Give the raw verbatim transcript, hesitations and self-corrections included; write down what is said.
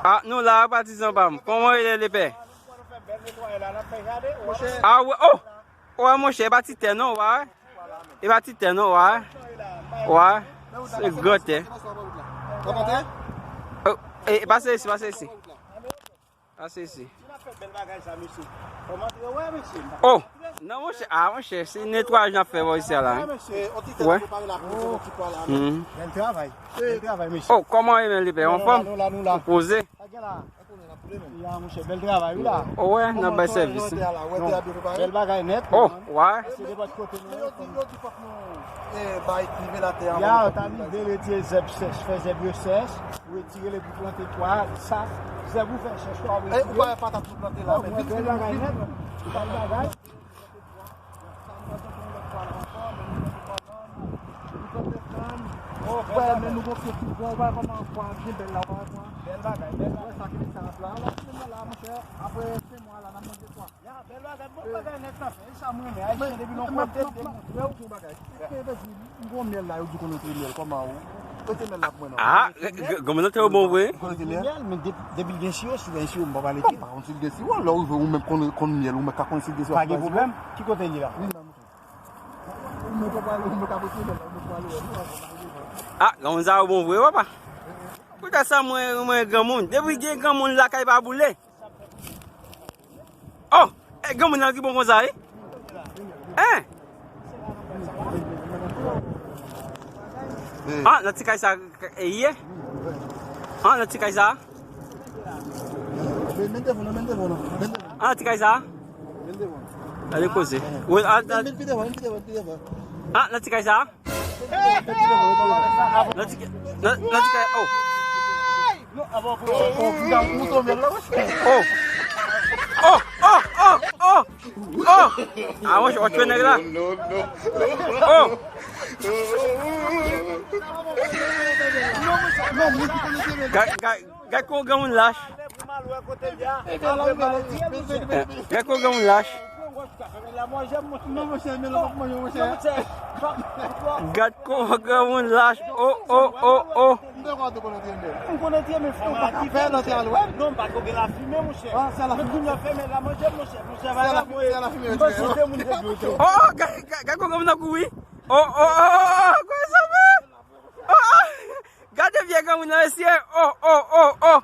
Ah, nou la, patizan pa m. Kòman w rele, lepè? Ah, wè, oh! Wè, monchè, e pa ti tè non, wè. E pa ti tè non, wè. Wè. Se gran tè. Oh, e, pase isi, pase isi. Pase isi. Oh! Non, monchè, ah, monchè, se netwayaj n ap fè bò isi a la, hein. Wè. Mhm. Bèl travay. Bèl travay, mesye. Oh, kòman e menm, lepè? Anfòm? Nou la, nou la. Ou poze? Ya, monchè, bèl travay, wi, la. Oh, wè, n ap bay sèvis. Bèl bagay nèt, oh, wè. Se de bòt kote nou ye. Yo di, yo di fòk nou, eh, bay nivelatè anvan. Ya, nou ta nivel, retire zèb sèch, fè zèb yo sèch, retire li pou plante twa, sa, zèb ou fè sèch, twa, ou retire. Ou pa wè patat nou plante la, men bèl bagay nèt, bèl bagay. Wè, men nou gon pye tou bon, wè kòman pwa byen bèl la, wè pwa. Bèl bagay, bèl bagay. Wè sa ki sa la. Alò, se mwen la, monchè. Apre se mwa la, n ap manje pwa. Ya, bèl bagay, bon bagay nèt nan fè. E sa m renmen. Ayisyen depi lontan te demontre w. Yon bagay. Sa vle di, m gon myèl la, yo di konn rete myèl, kòman ou? Rete myèl la pou mwen non. Ah, granmoun nan te bon vre. Konn rete myèl? Myèl, men de- depi l gen siwo, si l gen siwo, m pa pale pye. Pa konn si l gen siwo, lè w rive ou menm konn konn myèl, ou menm ka konn si l gen siwo. Pa gen pwoblèm. Ki kote l ye la? Ou menm pa pale, ou menm ka pote myèl la, ou menm pale wè. Ah, granmoun sa yo bon vre, papa. Poutèt sa mwen, mwen granmoun. Depi gen granmoun lakay pa boule. Oh! E granmoun nan ki bon konsa, wi. Hein? Ah, nan ti kay sa, e, ye? Ah, nan ti kay sa? Men, men devan, men devan, men devan. Ah, nan ti kay sa? Men devan. Ale koze. Wi, ah, ah. Men, men pi devan, men pi devan, pi devan. Ah, nan ti kay sa? Nan ti kay, nan, nan ti kay, oh. Oh, oh, oh, oh, oh, oh. Oh! Ah, monchè, w ap tchwe nèg la. Oh! Gad, gad, gad kon granmoun lach. Eh, gad kon granmoun lach. Gad kon granmoun lach. Oh, oh, oh, oh. M te konn tou konnen ti Endèl. M konnen ti Endèl, men fè nan te al wè. Non, m pa ko gen lafimen, monchè. Ah, se lafimen. Men kounye a fèmen la manje, monchè. Monchè, se lafimen, se lafimen. M panse se moun te dwe tou. Oh, oh, gad, gad, gad kòman m nan kouri. Oh, oh, oh, oh, oh, gad sa fè. Oh, oh. Gade vye granmoun nan, mesye. Oh, oh, oh, oh.